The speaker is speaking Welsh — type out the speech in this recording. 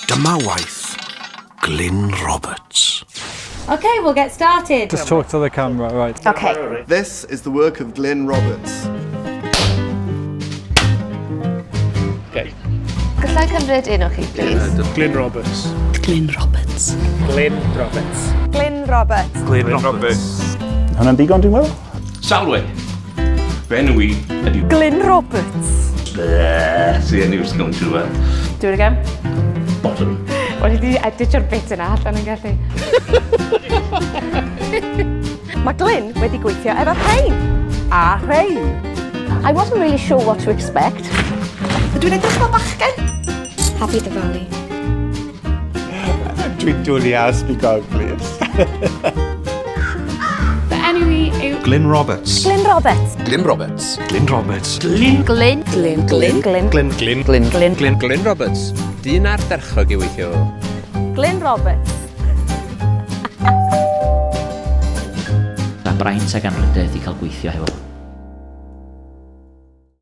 Dyma waith Glyn Roberts. Okay, we'll get started. Just talk to the camera, right. Okay. This is the work of Glyn Roberts. Okay. Gallai cymryd un o chi, please? Glyn Roberts. Glyn Roberts. Glyn Roberts. Glyn Roberts. Glyn Roberts. Hwnna'n digon, dwi'n meddwl? Salwe. Fy enw i ydy... Glyn Roberts. See, I knew it was going too well. Do it again. Bottom. Wel, i di editio'r bit yna allan yn gallu. Mae Glyn wedi gweithio efo rhain. A rhain. I wasn't really sure what to expect. Ydw i'n edrych fel bachgen? Happy Diwali. Dwi'n dwlu ar speak out, please. Fy enw i yw Glyn Roberts. Glyn Roberts. Glyn Roberts. Glyn Roberts. Glyn. Glyn. Glyn. Glyn. Glyn. Glyn. Glyn. Glyn. Glyn. Glyn Roberts. Dyn ardderchog i weithio. Glyn Roberts. A braint ag anrhydedd i cael gweithio hefo.